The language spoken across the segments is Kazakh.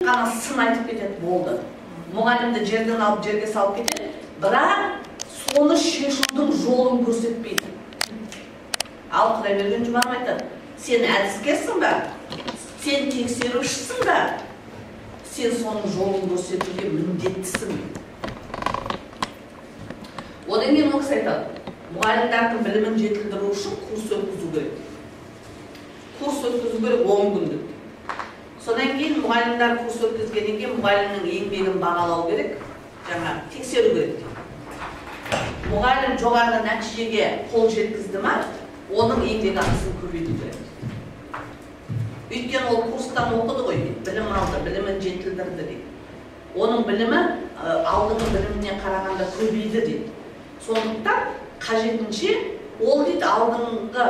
Қана сын айтып кетеді, болды. Мұғалімді жерден алып жерге салып кетеді, бірақ соны шешудің жолын көрсетпейді. Ал Құдайберген Жұбанов айтады, сен әдіскерсің ба, сен тексерушісің ба, сен соның жолын көрсетуге міндеттісің. Одан кейін ол кісі айтады, мұғалімдердің білімін жетілдіру үшін курс өткізу керек. Курс өткізу керек 10 күндік. Содан кейін мұғалімдер курс өткізгеннен кейін мұғалімнің еңбегін бағалау керек, жаңа тексеру керек дейді. Мұғалім жоғарғы нәтижеге қол жеткізді ма, оның еңбек ақысын көбейту керек. Өйткені ол курстан оқыды ғой, білім алды, білімін жетілдірді дейді. Оның білімі алдыңғы біліміне қарағанда көбейді дейді. Сондықтан қажетінше ол дейді алдыңғы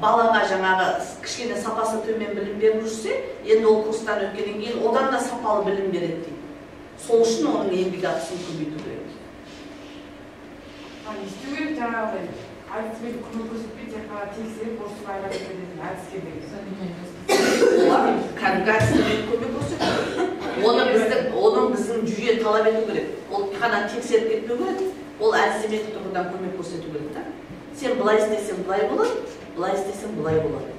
балаға жаңағы кішкене сапасы төмен білім беріп жүрсе, енді ол курстан өткеннен кейін одан да сапалы білім береді дейді. Сол үшін оның еңбек ақысын көбейту керек. Не істеу керек жаңағыдай? Әдіспен көмек көрсетпей, тек қана тексеріп, ұрысып айырып кететін әдіскерлер. Олар кәдімгі әдістемелік көмек көрсету керек. Оның біздің жүйе талап ету керек. Ол қана тексеріп кетпеу керек, ол әдістемелік тұрғыдан көмек көрсету керек та. Сен былай істесең былай болады, былай істесең былай болады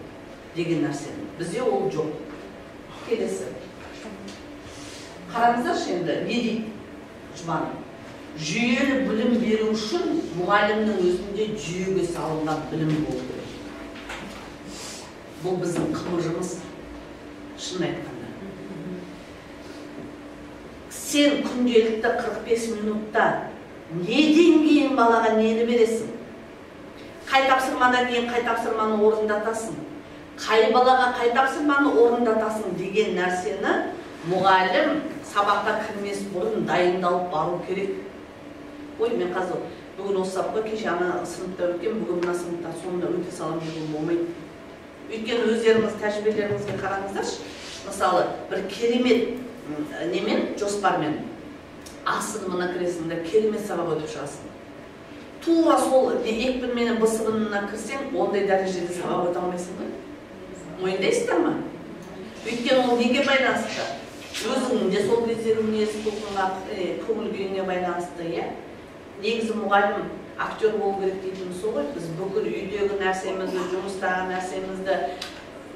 деген нәрсені. Бізде ол жоқ. Келесі. Қараңыздаршы енді, не дейді Жұбанов? Жүйелі білім беру үшін мұғалімнің өзінде жүйеге салынған білім болу керек. Бұл біздің қымыжымыз, шын айтқанда. Сен күнделікті 45 минутта неден кейін балаға нені бересің? Қай тапсырмадан кейін қай тапсырманы орындатасың? Қай балаға қай тапсырманы орындатасың деген нәрсені мұғалім сабаққа кірмес бұрын дайындалып бару керек. Ой, мен қазір бүгін осы сабаққа кеше ана сыныпта өткен, бүгін мына сыныпта сонда өте саламын деген болмайды. Өйткені өздеріңіз тәжірибелеріңізге қараңыздаршы. Мысалы, бір керемет немен, жоспармен А сыныбына кіресің де керемет сабақ өтіп шығасың. Тура сол екпінменен Б сыныбына кірсең, ондай дәрежеде сабақ өте алмайсың ғой. Мойындайсыздар ма? Өйткені ол неге байланысты? Өзіңнің де сол кездегі мінез құлқыңа, көңіл күйіңе байланысты, иә? Негізі мұғалім актер болу керек дейтініміз сол ғой. Біз бүкіл үйдегі нәрсемізді, жұмыстағы нәрсемізді,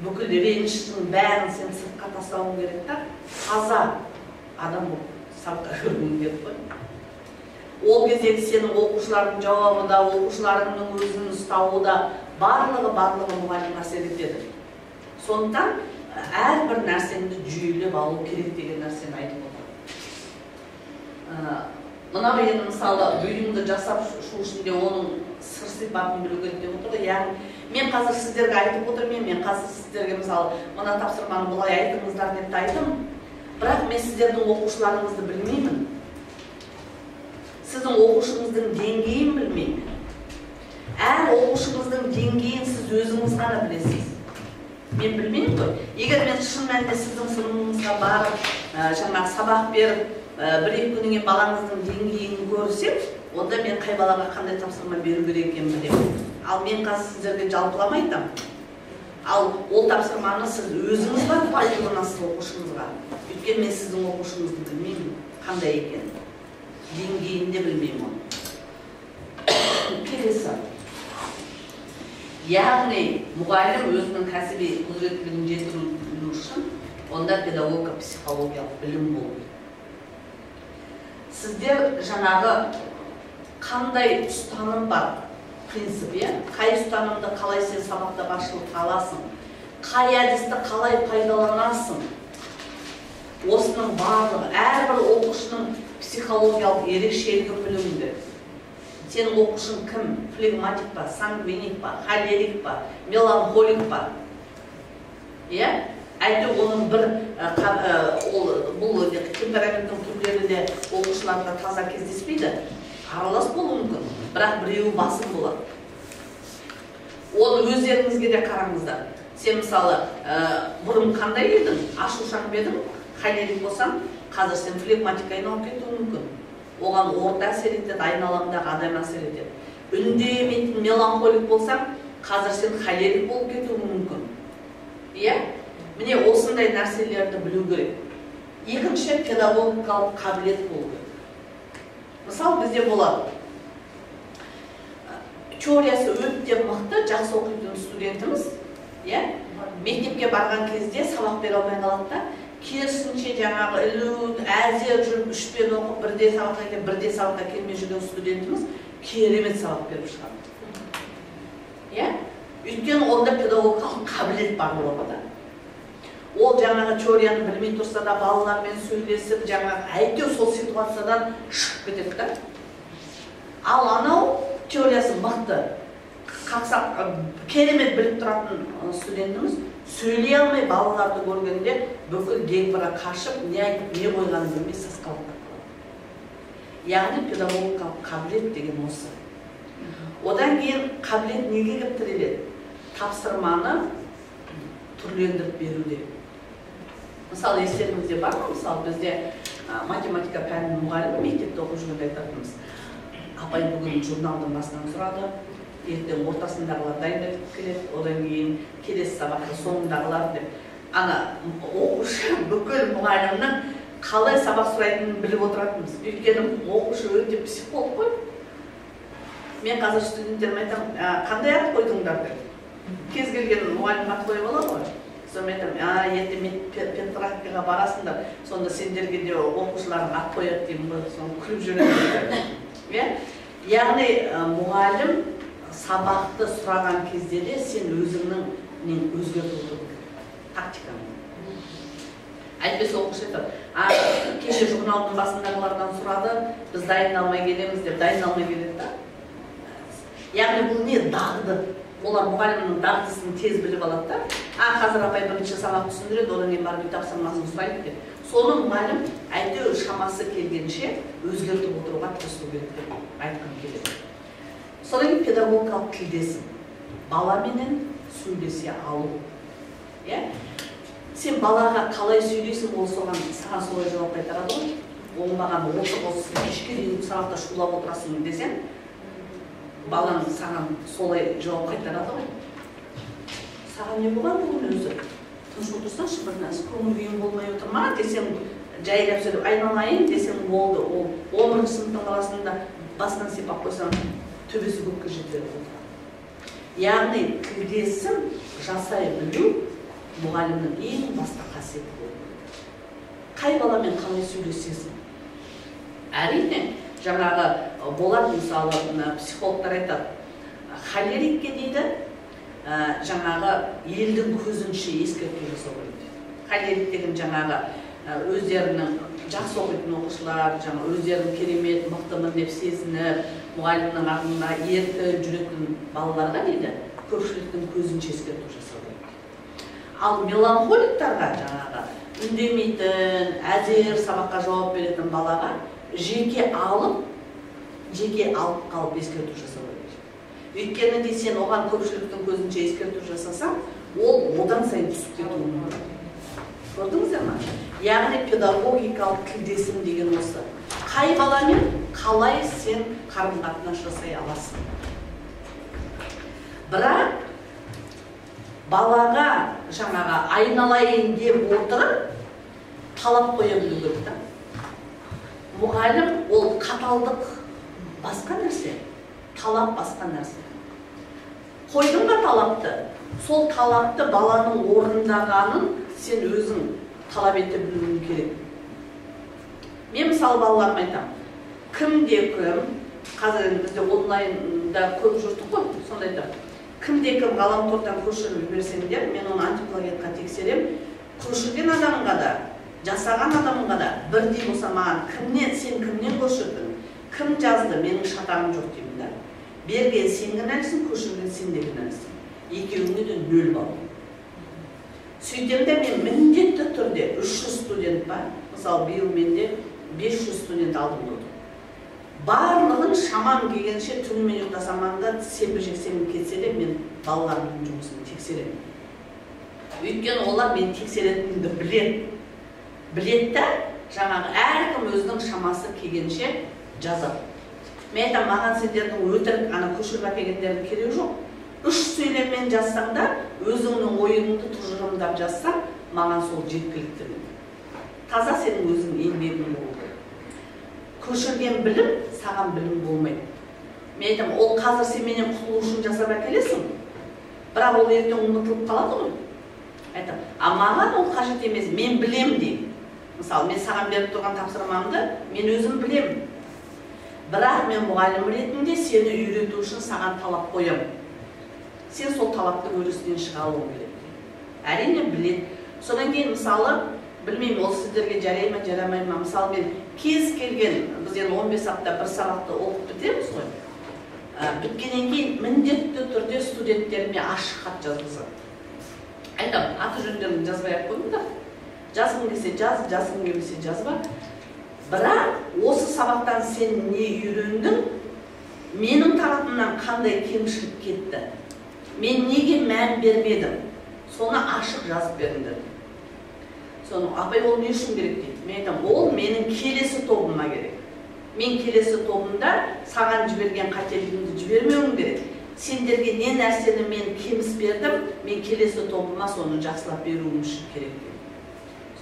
бүкіл реніштің бәрін сен сыртқа тастауың керек та, таза адам болып сабаққа кіруің керек қой. Ол кездегі сенің оқушыларыңның жауабы да, оқушыларыңның өзін ұстауы да, барлығы мұғалім әсер етеді. Сондықтан әрбір нәрсені жүйелеп алу керек деген нәрсені айтып отыр. Мынау енді мысалы бұйымды жасап шу үшін де оның сыр сипатын білу керек деп отыр. Яғни мен қазір сіздерге айтып отырмын, мен қазір сіздерге мысалы мына тапсырманы былай айтыңыздар деп те айттым, бірақ мен сіздердің оқушыларыңызды білмеймін. Сіздің оқушыңыздың деңгейін білмеймін. Әр оқушыңыздың деңгейін сіз өзіңіз ғана білесіз. Мен білмеймін ғой. Егер мен шын мәнінде сіздің сыныбыңызға барып, жаңағы сабақ беріп, бір-екі күннен кейін балаңыздың деңгейін көрсем, онда мен қай балаға қандай тапсырма беру керек екенін білемін. Ал мен қазір сіздерге жалпылама айтамын. Ал ол тапсырманы сіз өзіңіз барып пайдаланасыз оқушыңызға. Өйткені мен сіздің оқушыңызды білмеймін, қандай екенін. Деңгейін де білмеймін оны. Келесі. Яғни мұғалім өзінің кәсіби құзыреттілігін жетілдіру үшін онда педагогика психологиялық білім болу керек. Сіздер жаңағы қандай ұстаным бар принцип, иә? Қай ұстанымды қалай сен сабақта басшылыққа аласың, қай әдісті қалай пайдаланасың, осының барлығы әрбір оқушының психологиялық ерекшелігін білуің керек. Сенің оқушың кім? Флегматик па, сангвиник па, холерик па, меланхолик па? Иә? Әйтеуір оның бір бұл темпераменттің түрлері де оқушыларға таза кездеспейді. Аралас болуы мүмкін, бірақ біреуі басым болады. Оны өздеріңізге де қараңыздар. Сен мысалы, бұрын қандай едің? Ашушаң ба едің? Холерик болсаң, қазір сен флегматикке айналып кетуің мүмкін. Оған орта әсер етеді, айналамдағы адам әсер етеді. Үндемейтін меланхолик болсаң, қазір сен холерик болып кетуің мүмкін. Иә? Міне осындай нәрселерді білу керек. Екінші, педагогикалық қабілет болу керек. Мысалы, бізде болады. Теориясы өте мықты, жақсы оқитын студентіміз, иә? Мектепке барған кезде сабақ бере алмай қалады да, керісінше жаңағы ілу, әзер жүріп, үшпен оқып, бірде сабаққа келіп, бірде сабаққа келмей жүрген студентіміз керемет сабақ беріп шығады. Иә? Өйткені онда педагогикалық қабілет бар болады. Ол жаңағы теорияны білмей тұрса да балалармен сөйлесіп, жаңағы әйтеуір сол ситуациядан шығып кетеді да. Ал анау теориясы мықты, қақсақ, керемет біліп тұратын студентіміз сөйлей алмай балаларды көргенде бүкіл дегбірі қашып, не айтып, не қойғанын білмей сасқалақтап қалады. Яғни педагогикалық қабілет деген осы. Одан кейін қабілет неге келіп тіреледі? Тапсырманы түрлендіріп беруде. Мысалы, естеріңізде бар ма? Мысалы, бізде математика пәнінің мұғалімі мектепте оқып жүргенде айтатынбыз. Апай бүгін журналдың басынан сұрады, ертең ортасындағылар дайындап келеді, одан кейін келесі сабақта соңындағылар деп. Ана оқушы бүкіл мұғалімнің қалай сабақ сұрайтынын біліп отыратынбыз. Өйткені оқушы өте психолог қой. Мен қазір студенттеріме айтамын, қандай ат қойдыңдар деп. Кез келген мұғалім ат қойып алады ғой. Сонымен айтамын, ертең педпрактикаға барасыңдар, сонда сендерге де оқушыларың ат қояды деймін ғой, соны күліп жүреді. Яғни мұғалім сабақты сұраған кезде де сен өзіңнің нен өзгертіп отыру керек, тактикаңды. Әйтпесе оқушы айтады, кеше журналдың басындағылардан сұрады, біз дайындалмай келеміз деп дайындалмай келеді да. Яғни бұл не дағды? Олар мұғалімнің дағдысын тез біліп алады да. Қазір апай бірінші сабақ түсіндіреді, одан кейін барып үй тапсырмасын сұрайды деп. Соны мұғалім әйтеуір шамасы келгенше өзгертіп отыруға тырысу керек деп айтқым келеді. Содан кейін педагогикалық тілдесім. Баламенен сөйлесе алу. Сен балаға қалай сөйлейсің, ол соған саған солай жауап қайтарады ғой. Оңбаған отыр осы кешке дейін сабақта шулап отырасың десең, балаң саған солай жауап қайтарады ғой. Саған не болған бүгін өзі? Тыныш отырсаңшы, бір нәрсе көңіл күйің болмай отыр ма десең, жайлап сөйлеп айналайын десең болды. Ол 11 сыныптың баласында басынан сипап қойсаң, төбесі көкке жетеді отырады. Яғни тілдесім жасай білу мұғалімнің ең басты қасиеті болып келеді. Қай баламен қалай сөйлесесің? Әрине, жаңағы болады, мысалы, психологтар айтады, холерикке дейді, жаңағы елдің көзінше ескерту жасау керек дейді. Холерик деген жаңағы өздерінің жақсы оқитын оқушылар, жаңа өздерін керемет, мықтымын деп сезініп, мұғалімнің алдында еркін жүретін балаларға дейді, көпшіліктің көзінше ескерту жасау керек. Ал меланхоликтарға жаңағы үндемейтін, әзер сабаққа жауап беретін балаға жеке алып қалып ескерту жасау керек. Өйткені де сен оған көпшіліктің көзінше ескерту жасасаң, ол одан сайын түсіп кетуі мүмкін. Көрдіңіздер ме? Яғни педагогикалық тілдесім деген осы. Қай баламен қалай сен қарым-қатынас жасай аласың? Бірақ балаға жаңағы айналайын деп отырып талап қоя білу керек та. Мұғалім ол қаталдық басқа нәрсе, талап басқа нәрсе. Қойдың ба талапты? Сол талапты баланың орындағанын сен өзің талап ете білуің керек. Мен мысалы балаларыма айтамын, кімде кім, қазір енді бізде онлайнда көп жүрдік қой, сонда айтамын, кімде кім ғаламтордан көшіріп жіберсеңдер, мен оны антиплагиатқа тексерем. Көшірген адамға да, жасаған адамға да бірдей болса маған кімнен, сен кімнен көшірдің, кім жазды, менің шатағым жоқ деймін да. Берген сен кінәлісің, көшірген сен де кінәлісің. Екеуіне де 0 балл. Сөйтем де мен міндетті түрде 300 студент бар, мысалы биыл менде 500 студент алдым болды. Барлығын шамам келгенше түнімен ұйықтасам да, сенбі жексенбі кетсе де мен балаларымның жұмысын тексеремін. Өйткені олар мен тексеретінімді біледі. Біледі да, жаңағы әркім өзінің шамасы келгенше жазады. Мен айтамын, маған сендердің өтірік ана көшіріп әкелгендердің керегі жоқ. 3 сөйлеммен жазсаң да, өзіңнің ойыңды тұжырымдап жазсаң, маған сол жеткілікті. Таза сенің өзің еңбегің болу керек. Көшірген білім саған білім болмайды. Мен айтамын, ол қазір сен менен құтылу үшін жасап әкелесің, бірақ ол ертең ұмытылып қалады ғой. Айтамын, а маған ол қажет емес, мен білем деймін. Мысалы, мен саған беріп тұрған тапсырмамды мен өзім білемін. Бірақ мен мұғалім ретінде сені үйрету үшін саған талап қоямын. Сен сол талаптың өресінен шыға алуың керек. Әрине біледі. Содан кейін мысалы, білмеймін, ол сіздерге жарай ма, жарамай ма. Мысалы, мен кез келген, біз енді 15 апта бір сабақты оқып бітеміз ғой. Біткеннен кейін міндетті түрде студенттеріме ашық хат жазғызамын. Айтамын, аты жөндерін жазбай ақ қойыңдар. Жазғың келсе жаз, жазғың келмесе жазба. Бірақ осы сабақтан сен не үйрендің, менің тарапымнан қандай кемшілік кетті, мен неге мән бермедім, соны ашық жазып беріңдер. Соны, апай, ол не үшін керек дейді. Мен айтамын, ол менің келесі тобыма керек. Мен келесі тобымда саған жіберген қателігімді жібермеуім керек. Сендерге не нәрсені мен кеміс бердім, мен келесі тобыма соны жақсылап беруім үшін керек дейді.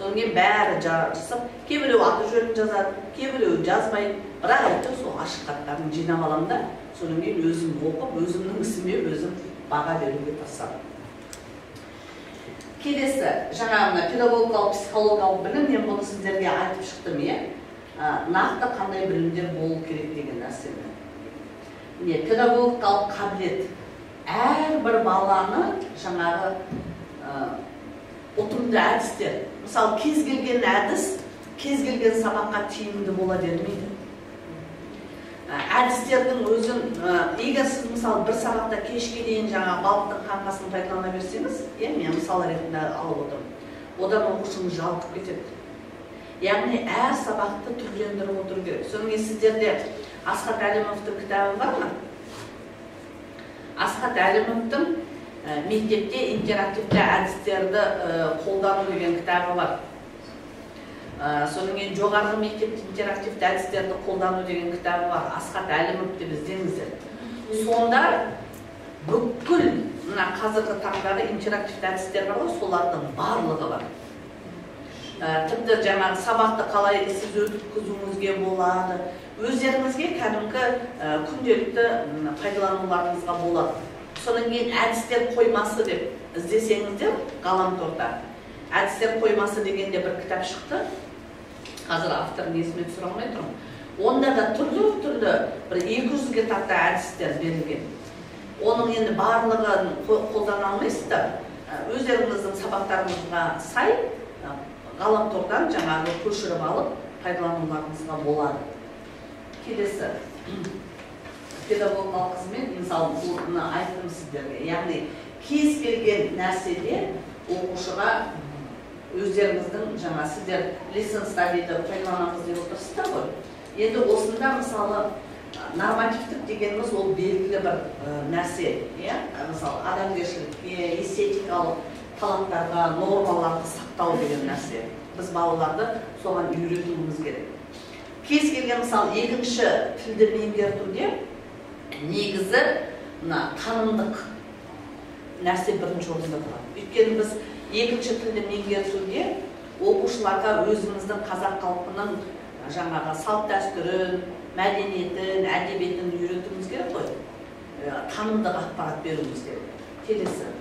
Содан кейін бәрі жарысып, кейбіреуі аты жөнін жазады, кейбіреуі жазбайды. Бірақ әйтеуір сол ашық хаттарын жинап аламын да, содан кейін өзім оқып, өзімнің ісіме өзім баға беруге тырысамын. Келесі, жаңа мына педагогикалық, психологиялық білім, мен бұны сіздерге айтып шықтым, иә? Нақты қандай білімдер болу керек деген нәрсені. Міне, педагогикалық қабілет. Әрбір баланы жаңағы ұтымды әдістер. Мысалы, кез келген әдіс, кез келген сабаққа тиімді бола бермейді. Әдістердің өзін, егер сіз мысалы бір сабақта кешке дейін жаңа балықтың қаңқасын пайдалана берсеңіз, мен мысал ретінде алып отырмын, одан оқушыңыз жалығып кетеді. Яғни әр сабақты түрлендіріп отыру керек. Содан кейін сіздерде Асхат Әлімовтың кітабы бар ма? Асхат Әлімовтың мектепте интерактивті әдістерді қолдану деген кітабы бар. Содан кейін жоғарғы мектепте интерактивті әдістерді қолдану деген кітабы бар. Асхат Әлімов деп іздеңіздер. Сонда бүкіл мына қазіргі таңдағы интерактивті әдістер бар ғой, солардың барлығы бар. Тіпті жаңағы сабақты қалай сіз өткізуіңізге болады, өздеріңізге кәдімгі күнделікті пайдалануларыңызға болады. Содан кейін әдістер қоймасы деп іздесеңіздер ғаламторда. Әдістер қоймасы дегенде бір кітап шықты. Қазір авторын есіме түсіре алмай тұрмын. Онда да түрлі-түрлі бір 200-ге тарта әдістер берілген. Оның енді барлығын қолдана алмайсыздар. Өздеріңіздің сабақтарыңызға сай ғаламтордан жаңағы көшіріп алып пайдалануларыңызға болады. Келесі педагогикалық қызмет, мысалы, бұны айттым сіздерге. Яғни кез келген нәрседе оқушыға өздеріңіздің жаңа сіздер lesson study-ді пайдаланамыз деп отырсыздар ғой. Енді осында мысалы нормативтік дегеніміз ол белгілі бір нәрсе, иә? Мысалы, адамгершілікке, эстетикалық талаптарға, нормаларды сақтау деген нәрсе. Біз балаларды соған үйретуіміз керек. Кез келген мысалы екінші тілді меңгертуде негізі мына танымдық нәрсе бірінші орында тұрады. Өйткені біз екінші тілді меңгертуде оқушыларға өзіміздің қазақ халқының жаңағы салт дәстүрін, мәдениетін, әдебиетін үйретуіміз керек қой. Танымдық ақпарат беруіміз керек. Келесі.